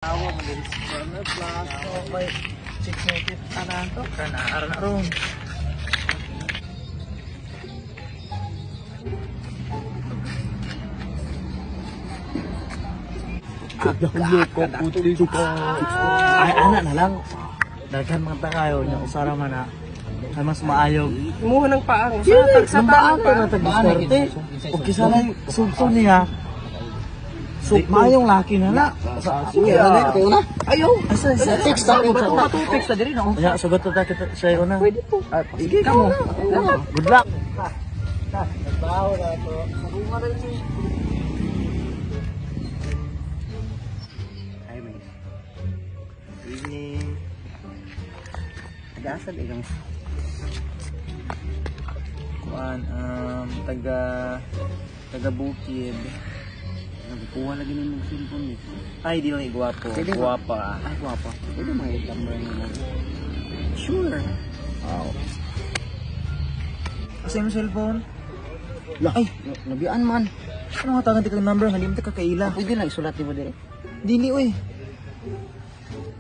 Awa man diri sa corner plaza may 6 native anan to kana aran aron. Ay, ana na lang. Daghan mga takayo niya usara man na. Ay mas maayo. Imuha ng paang sa tagsa Nang pa na tag-diskarte. O kisa lang sugto niya. So, maayong laki na na. Sige, na. Ayaw. Asa sa Text ta ko. Text ta diri no. Ya, sugot ta kita siya una. Pwede po. Sige kamo. Good luck. Ay, miss. Evening. Taga-asa di kang Kuan taga bukid. Nagkuha lagi ni mong cellphone miss. Ay, di lang gwapo. Pwede ba? Gwapa. Ay, guwapa. Pwede mga number nila. Sure. Wow. Asa yung cellphone? Lah, Ay. nabiyaan man. Ano nga tagan ka number nga di mo ta kakaila. Pwede lang isulat ni mo dire. Dili oy.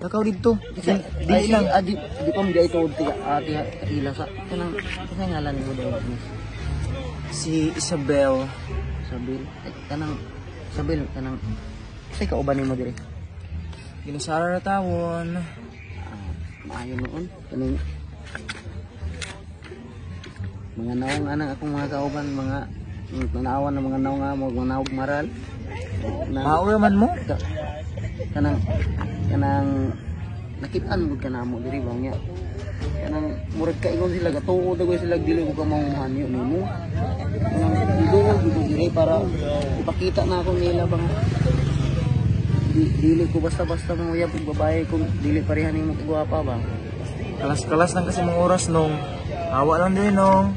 Takaw dito. Dili Dili lang. Ah, di pa mo di ito tiga tiga ila sa kanang kanang ngalan mo daw miss. Si Isabel. Sabil. Ay, kanang Sabil kanang say kauban nimo dire. Ginusara ra tawon. Ah, maayo noon kaning mga naong anang akong mga kauban mga tanawan ng mga naong nga mo mga naog maral na Maura man mo. Kanang kanang nakitaan gud kanamo diri bang niya kanang murag kaingon sila gatuo daw sila dili ko ka mahuman yun nimo kanang giduol gud ko diri para ipakita na ako nila bang dili ko basta-basta manguyab og babae kung dili pareha nimo kagwapa ba. Kalas-kalas lang kasi mga oras nung. Awa lang din nung.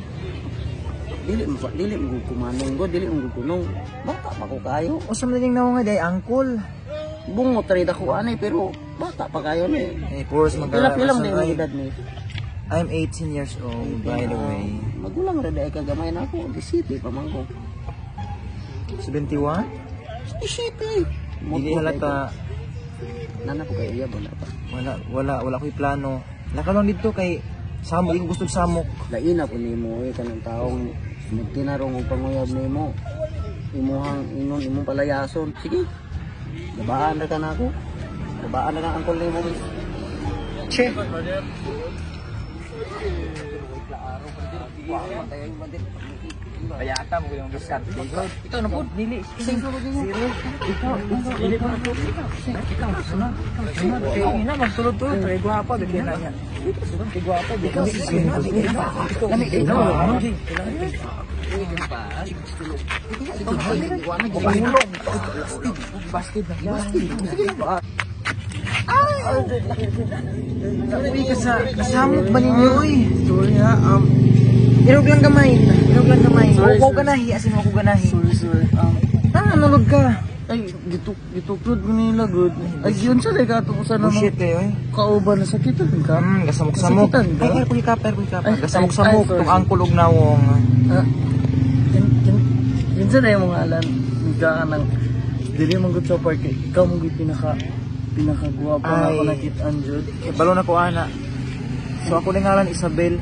Dili mo dili mo gud kumanong go dili mo gud kunong bata pa ko kayo. Usa man din naong nga day angkol. Bungot rin ako anay pero bata pa kayo ni. Eh, puro sa mga Pila pila mo na edad ni? I'm 18 years old, by the way. Magulang ra dai ka gamay na ako, di city pa man ko. 71? Di city. Dili halata. Nana po kayo iya wala pa. Wala, wala, wala ko'y plano. Lakaw lang dito kay samok, ikaw gusto samok. Laina po nimo eh kanang taong nagtinarong og panguyab nimo. Imuhang ingon imong palayason. Sige. Babaan ra ka na ako. Babaan ra ka angkol nimo. Che! Kaya ata mo yung diskarte. Ikaw na po, dili. Zero. Ikaw, dili pa. Ikaw, sunod. Sunod. Ikaw, ina, magsulod-tulod. Kay gwapa, bigyan na niya. Kay gwapa, bigyan na niya. Ikaw, Busted na. Uy, kasamok ba ninyo, uy? Sorry ha. Irog lang gamay. Irog lang gamay. Huwag ko ganahi, as in huwag ko ganahi. Sorry, sorry. Nulog ka. Ay gituklod ko nila good. Ay yun sa like ato ko sana Bullshit kayo, eh. kauban na sakitan ka. Gasamok-samok. Sakitan ka? Ay, air ko air ko ikap. Ay, Gasamok-samok ay, sorry. tong angkol og nawong. Ah, kin sa na yung mga alan, ka nang dili man gud sa park kay ikaw mo gud pinaka pinakagwapo na ako Ay. nakitaan jud. Kay balo na ko ana. So ako ning ngalan Isabel.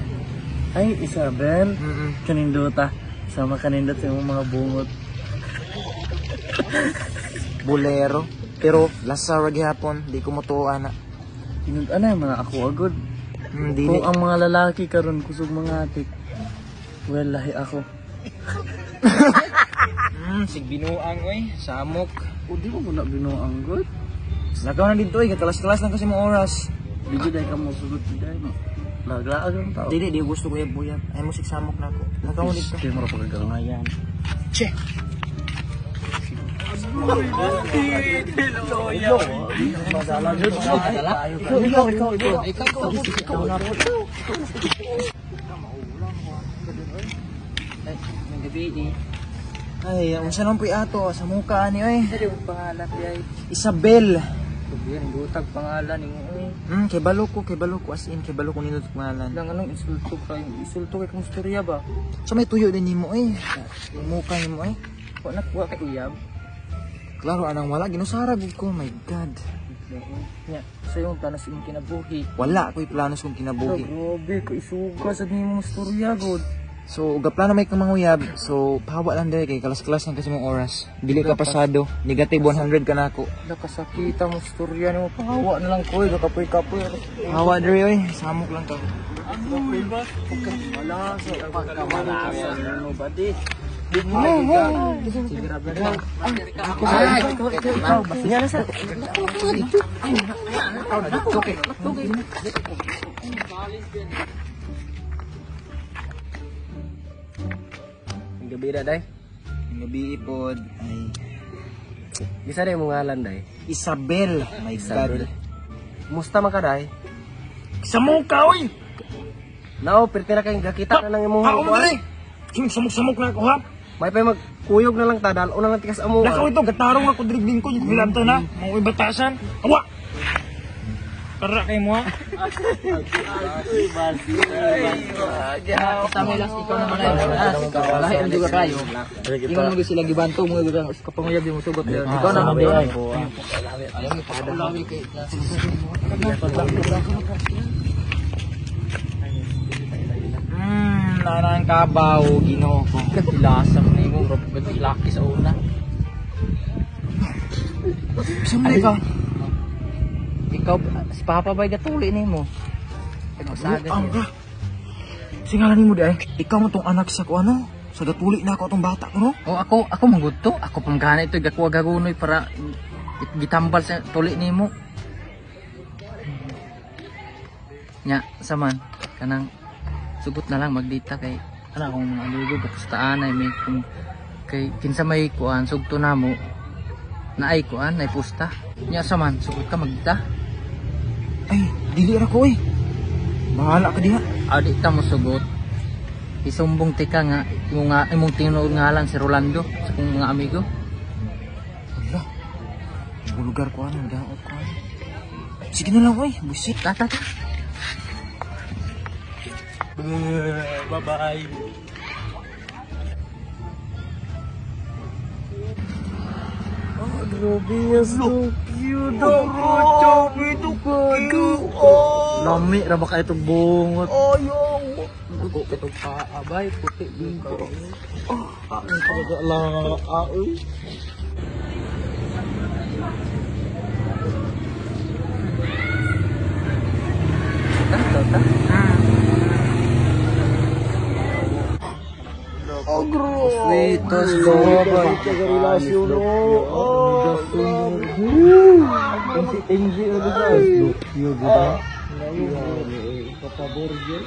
Ay, Isabel, kanindota. Sama kanindot sa imong mga bungot. Bolero. Pero lasa ra gihapon, di ko motuo ana. Tinod ana yung mga ako agad. Dili. Kung ang mga lalaki karon kusog mga atik, well, lahi ako. Sig binuang oy, samok. O di mo na binuang good. Lakaw na dito oy, kakalas-kalas lang kasi mo oras. Di jud ay ka mo sugot di mo. Laglaag ang tao. Dili, di gusto ko buyab. Ay mo sig samok na ako. Lakaw na dito. Kaya mo ra pagkagangayan. Che. Ikaw, ikaw, ikaw, ikaw. Ikaw, ikaw, Ay, may gabi eh. Ay, unsa naman po'y ato sa muka ani oy. Dili mo pangalan di ay. Isabel. Sabihin, butag pangalan nimo oy. Kay balo ko, as in kay balo ko nindot pangalan. Lang anong insulto ka, insulto kay kung istorya ba? So may tuyo din nimo oy. Yung muka nimo oy. Wa na kuha kay uyab. Klaro anang wala ginusara gud ko, my God. Nya, sa imong plano sa imong kinabuhi. Wala ako'y plano sa kong kinabuhi. Grabe, kaisuga sa nimo storya god. So, gaplano may kang manguyab. So, pahawa lang dahil kay kalas-kalas lang kasi mong oras. Dili ka pasado. Negative 100 ka na ako. Nakasakita mo storya nimo, pahawa na lang ko, kapoy-kapoy. Pahawa diri oy, samok lang ka. Gabi na, day. Gabi pod ay Bisa na imong ngalan, day. Isabel. My God. Musta man ka, day? Samok ka oy. Nao, perti na kayong gakita na lang imong Ako mo diri. Samok-samok na ako ha. May pa magkuyog na lang ta, dalo na lang tikas amo. Nakaw ito, gatarong ako diri lingkod, yung hilanta na. Mga ibatasan. Awa! Tara kay mo ha. Ikaw naman ay lahi ang juga kayo. Ingon mo sila gibanto mo gyud ang kapanguyab mo sugot. Ikaw naman ba? Ayaw mo pagulawi kay. Narang kabaw, Ginoo ko. Katilasa mo nimo, bro, laki sa una. Saan ka? Ikaw si Papa bay gatuli nimo. Ang ka. Singalan mo di ay. Ikaw mo tong anak sa ko ano? Sa gatuli na ako tong bata ko no? O ako ako manggud to, ako pamgana ito gakuha gagunoy para gitambal sa tuli nimo. Nya, saman kanang sugot na lang magdita kay ana akong mga amigo gapustaan ay may kung kay kinsa may kuan sugto namo na ay kuan nay pusta. Nya saman sugot ka magdita. Ay, dili ra ko eh. Bahala ka diha. Adi ta mo sugot. Isumbong tika nga imong nga imong tinuod ngalan si Rolando sa kong mga amigo. Wala. Bulugar ko ano, daot ko ano. Sige na lang oy, busit. Ta ta ta. Bye-bye. Oh, grabe, so cute. Oh, cute. Lami ra ba ka itong bungot? Ayaw. Ako katong paabay puti bingko. Ang pagkala, uy. Ta ta ta. Oh, grabe. Sweetos go. Relasyon, no. Oh, grabe. Tingsi-tingsi na dito. Cute, diba? Kapabor yun.